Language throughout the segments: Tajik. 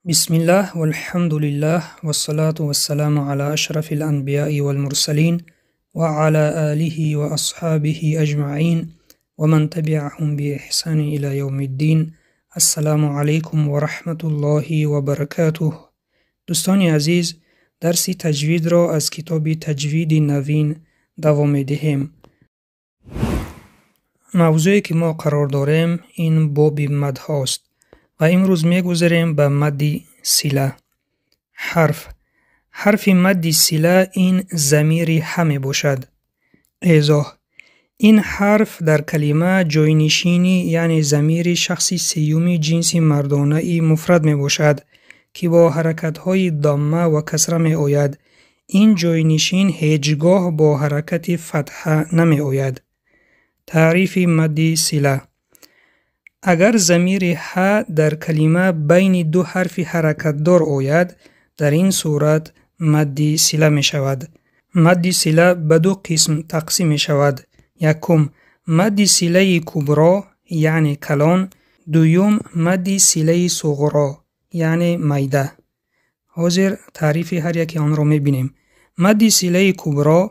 Бисмиллаҳ валҳамдулиллаҳ вассалату вассаламу ала ашрафил анбияи валмурсалин ва ала алиҳи ва асҳобиҳи аҷмаин ва ман табиаҳум биэҳсани ила явмиддин. Ассаламу алайкум ва раҳматуллоҳи ва баракатуҳ. Дӯстони азиз, дарси таҷвидро аз китоби Таҷвиди навин давом медиҳем. Мавзӯе ки мо қарор дорем, ин боби мадҳост ва имрӯз мегузарем ба мадди сила. Ҳарф. Ҳарфи мадди сила ин замири ҳа мебошад. Эзоҳ. Ин ҳарф дар калима ҷойнишини, яъне замири шахси сеюми ҷинси мардонаи муфрад мебошад, ки бо ҳаракатҳои дамма ва касра меояд. Ин ҷойнишин ҳеҷ гоҳ бо ҳаракати фатҳа намеояд. Таърифи мадди сила. Агар замири ҳа дар калима байни ду ҳарфи ҳаракатдор ояд, дар ин сурат мадди сила мешавад. Мадди сила ба ду қисм тақсим мешавад. Якум, мадди силаи кубро, яъне калон. Дуюм, мадди силаи суғро, яъне майда. Ҳозир таърифи ҳар яке онро мебинем. Мадди силаи кубро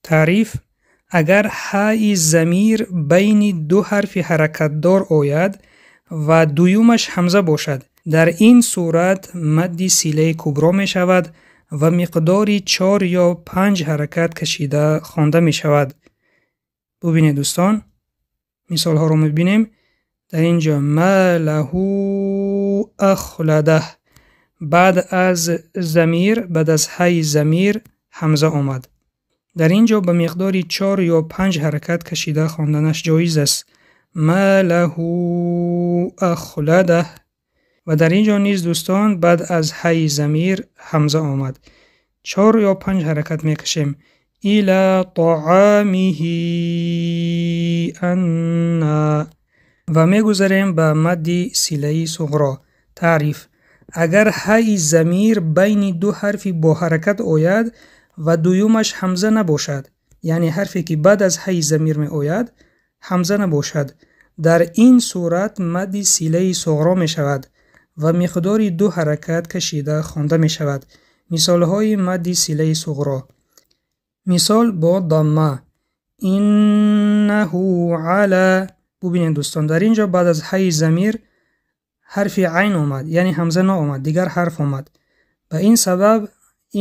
таъриф: агар ҳаи замир байни ду ҳарфи ҳаракатдор ояд ва дуюмаш ҳамза бошад, дар ин сурат мадди силаи кубро мешавад ва миқдори 4 ё 5 ҳаракат кашида хонда мешавад. Бубинед дӯстон, мисолҳоро мебинем. Дар ин ҷо ма лаҳу ахладаҳ, баъд аз замир, баъд аз ҳаи замир ҳамза омад. Дар ин ҷо ба миқдори 4 ё 5 ҳаракат кашида хонданаш ҷоиз аст. Ма лаҳу ахладаҳ. Ва дар ин ҷо низ дӯстон баъд аз ҳаи замир ҳамза омад. 4 ё 5 ҳаракат мекашем. Ила таамиҳи анна. Ва мегузарем ба мадди силаи суғро. Таъриф: агар ҳаи замир байни ду ҳарфи бо ҳаракат ояд ва дуюмаш ҳамза набошад, яъне ҳарфе ки баъд аз ҳаи замир меояд ҳамза набошад, дар ин сурат мадди силаи суғро мешавад ва миқдори 2 ҳаракат кашида хонда мешавад. Мисолҳои мадди силаи суғро. Мисол бо дамма. Иннаҳу ала. Бубинед дӯстон, дар ин ҷо баъд аз ҳаи замир ҳарфи айн омад, яъне ҳамза наомад, дигар ҳарф омад. Ба ин сабаб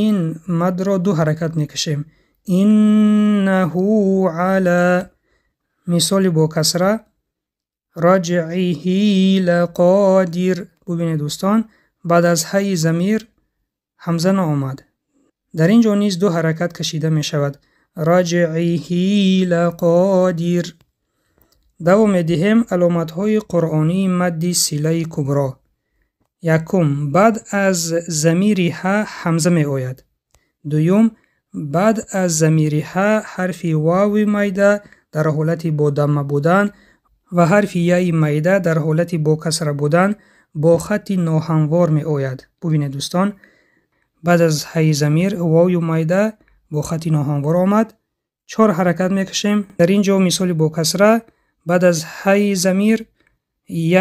ин мадро 2 ҳаракат мекашем. Иннаҳу ала. Мисоли бо касра. Раҷиҳи лақодир. Бубинед дӯстон, баъд аз ҳаи замир ҳамза наомад. Дар ин ҷо низ 2 ҳаракат кашида мешавад. Раҷиҳи лақодир. Давом медиҳем аломатҳои қуръонии мадди силаи кубро. Якум, баъд аз замири ҳа ҳамза меояд. Дуюм, баъд аз замири ҳа ҳарфи вави майда дар ҳолати бо дамма будан ва ҳарфи яи майда дар ҳолати бо касра будан бо хатти ноҳамвор меояд. Бубинед дӯстон, баъд аз ҳаи замир вавю майда бо хатти ноҳамвор омад. 4 ҳаракат мекашем. Дар ин ҷо мисоли бо касра баъд аз ҳаи замир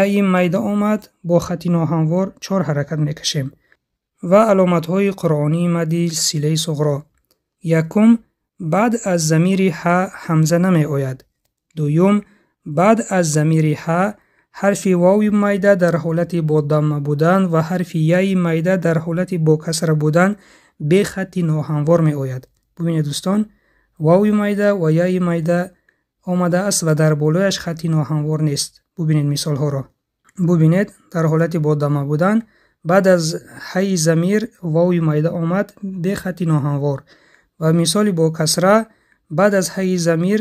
яи майда омад бо хатти ноҳамвор, 4 ҳаракат мекашем. Ва аломатҳои қуръонии мадди силаи суғро. Якум, баъд аз замири ҳа ҳамза намеояд. Дуюм, баъд аз замири ҳа ҳарфи вови майда дар ҳолати бо дамма будан ва ҳарфи яи майда дар ҳолати бо касра будан бе хатти ноҳамвор меояд. Бубинед дӯстон, вови майда ва яи майда омадааст ва дар болояш хатти ноҳамвор нест. Бубинед мисолҳоро. Бубинед, дар ҳолати бо дамма будан баъд аз ҳаи замир вови майда омад бе хатти ноҳамвор ва мисоли бо касра баъд аз ҳаи замир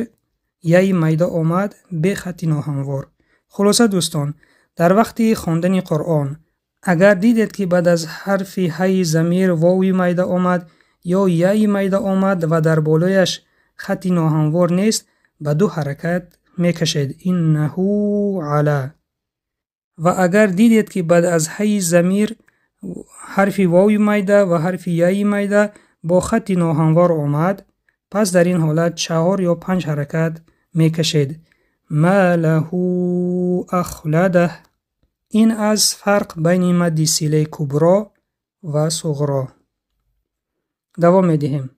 яи майда омад бе хатти ноҳамвор. Хулоса дӯстон, дар вақти хондани Қуръон агар дидед ки баъд аз ҳарфи ҳаи замир вови майда омад ё яи майда омад ва дар болояш хатти ноҳамвор нест, ба 2 ҳаракат мекашед. Иннаҳу ала. Ва агар дидед ки баъд аз ҳаи замир ҳарфи вови майда ва ҳарфи яи майда бо хатти ноҳамвор омад, пас дар ин ҳолат 4 ё 5 ҳаракат мекашед. Ма лаҳу ахладаҳ. Ин аз фарқ байни мадди силаи кубро ва суғро. Давом медиҳем.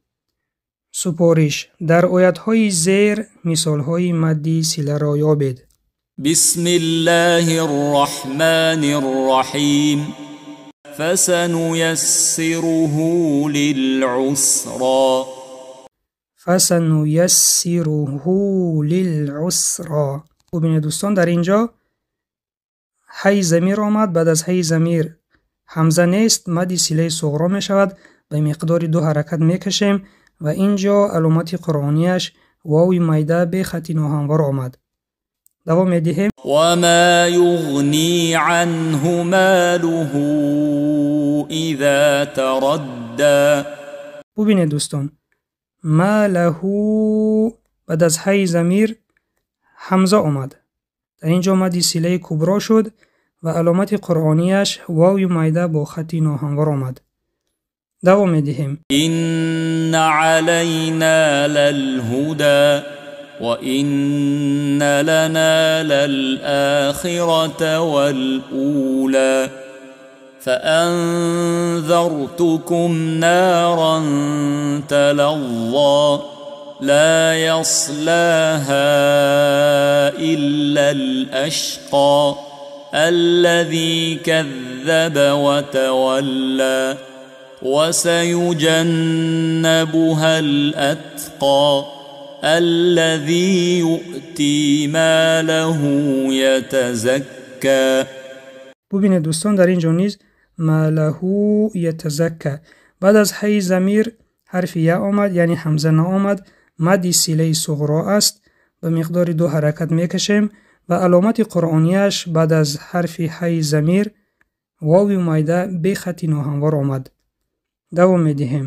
Супориш. Дар оятҳои зер мисолҳои мадди силаро ёбед. بسم الله الرحمن الرحيم فسنيسره للعسرى. فسنيسره للعسرى. ببینید دوستان، در اینجا ҳай замир омад، баъд аз ҳай замир ҳамза нест، мадди силаи суғро мешавад، ба миқдори ду ҳаракат мекашем ва инҷо аломати қуръонияш вови майда бе хати ноҳамвор омад. Давом медиҳем. وما يغني عنه ماله إذا تردى. ببینید دوستان، ماله بعد از ҳай замир ҳамза омад. Дар инҷо мадди силаи кубро шуд ва аломати қуръонияш вови майда бо хати ноҳамвор омад. Давом медиҳем. إن علينا للهدى وإن لنا للآخرة والأولى فأنذرتكم نارا تلظى لا يصلاها إلا الأشقى الذي كذب وتولى وسيجنبها الأتقى الذي يؤتي ماله يتزكى. ببینید دوستان، در اینجا نیز ماله یتزکا، بعد از ҳай замир ҳарфи я омад، یعنی ҳамза наомад، мадди силаи суғро аст، ба миқдори ду ҳаракат мекашем ва аломати қуръонияш баъд аз ҳарфи ҳай замир вови майда бе хати ноҳамвор омад. Давом медиҳем.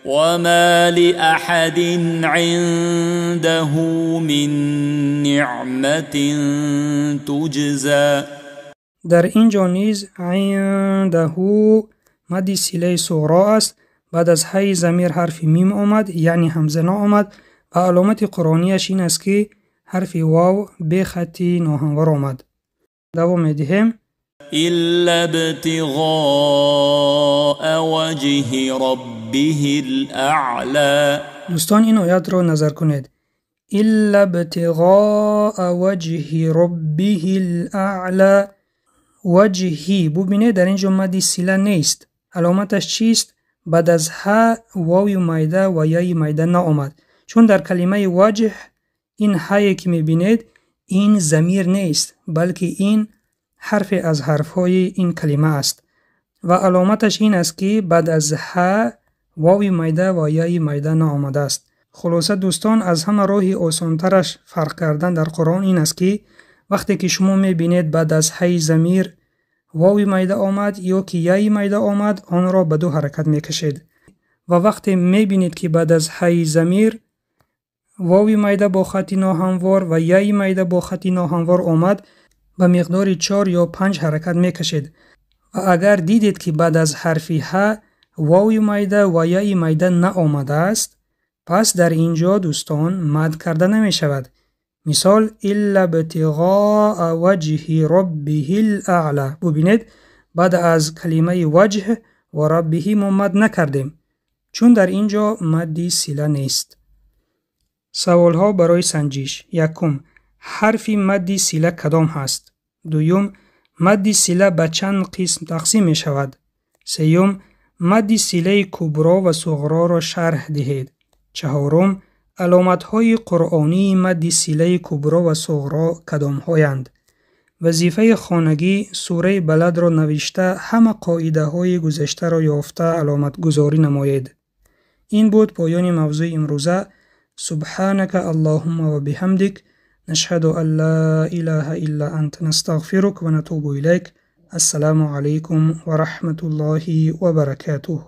وما لأحد عنده من نعمة تجزى. Дар ин ҷо низ عنده мадди силаи суғро аст، баъд аз ҳай замир ҳарфи мим омад، яъне ҳамза наомад ва аломати қуръонияш ин аст ки ҳарфи вав бе хати ноҳамвор омад. Давом медиҳем. إلا ابتغاء وجه ربه الأعلى. دوستان، این آیت را نظر کنید. إلا ابتغاء وجه ربه الأعلى. وجهی، ببینید در اینجا مدی سیله نیست. علامتش چیست؟ بعد از ه واوی مایده و یای مایده نآمد، چون در کلمه وجه این هایی که میبینید این ضمیر نیست، بلکه این حرف از حرفهای این کلمه است و علامتش این است که بعد از ه واوی مایده و یای مایده نآمده است. خلاصه دوستان، از همه راه آسانترش فرق کردن در قرآن این است که وقتی که شما میبینید بعد از هی ضمیر واوی مایده آمد یا که یای مایده آمد، آن را به دو حرکت میکشید و وقتی میبینید که بعد از هی ضمیر واوی مایده با خط ناهموار و یای مایده با خط ناهموار آمد، به مقدار 4 یا 5 حرکت میکشید و اگر دیدید که بعد از حرف ه واوی مایده و یای مایده نآمده است، پس در اینجا دوستان مد کرده نمی شود. مثال الا ابتغاء وجه ربه الاعلى. ببینید بعد از کلمه وجه و ربه ما مد نکردیم، چون در اینجا مدی صله نیست. سوال ها برای سنجش. یکم، حرف مدی صله کدام هست؟ دوم، مدی صله به چند قسم تقسیم می شود؟ سوم، مدی صله کبرا و صغرا را شرح دهید. چهارم، علامت‌های قرآنی مد صله کبرا و صغرا کدام‌هایند؟ وظیفه خانگی سوره بلد را نوشته همه قاعده‌های گذشته را یافته علامت گذاری نمایید. این بود پایان موضوع امروزه. سبحانك اللهم و بحمدک نشهد ان لا اله الا انت نستغفرك و نتوب الیک. السلام علیکم و رحمت الله و برکاته.